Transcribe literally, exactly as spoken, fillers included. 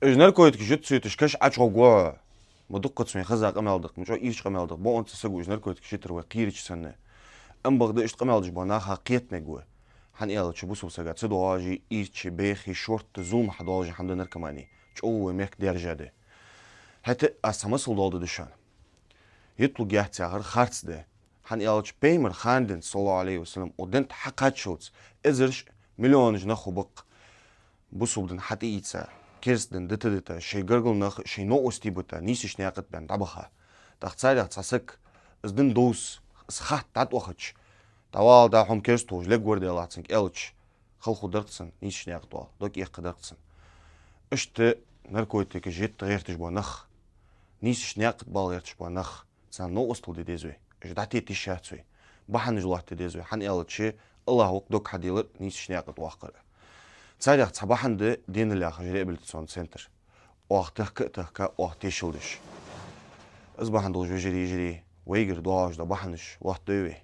Уж наркотикаш йита суьйташ каш ӀочугӀоргва хьо. Ма дуккхаза вайна хеза къамаьл да-кх, ма чӀоагӀа ийрча къамаьл да-кх. Бокъонца саго уж наркотикаш йитар вай кхерача санна. Амма бакъда иштта къамаьл деш бола нах хетамег ва. ХӀана аьлча бусалба сага ца доагӀаш, ийрча, бӀехий, шортта, зулама хьадоагӀаш хӀама да наркомани. ЧӀоагӀа вай мехка даьржа да. ХӀаьта аз цхьа масал доаладергда шоана. Йитлургьяц яхар харц да. ХӀана аьлча Пайхамара хана денз, صلى الله عليه وسلم, укх дунен тӀа хьакхаччалца эзараш, миллионаш нах хургба-кх бусалба дин хьатӀаийца, керста дин дита-дита, шоай гаргара нах, шоай новкъостий бита, нийсача наькъа тӀа баьнна дӀабаха. ТӀаккха царех цхьа саг, из дин довз, из хатта дӀатӀавахача, дӀавала, дӀа хьо-м керста волаш лергвар, Даьла, цунга аьлча, хала хургдар-кх цунна, нийсача наькъа тӀа вала дог эккхаргдар-кх цунна. Иштта наркотикаш йита гӀерташ бола нах, нийсача наькъа тӀа бала гӀерташ бола нах, царна новкъостал де деза вай. Уж дӀатета йиш яц вай. Бахьанаш лоаттаде деза вай. ХӀана аьлча АллахӀ ва-кх дог хьаделар, нийсача наькъа тӀа ваккхар. Царех цхьа бахьан да Денал яхаш реабилитационни центр. Оаха тахка а тахка, оаха тешал деш. Из бахьан долаш, вежарий, йижарий, вайгара доагӀаш дола бахьанаш лоаттадой вай.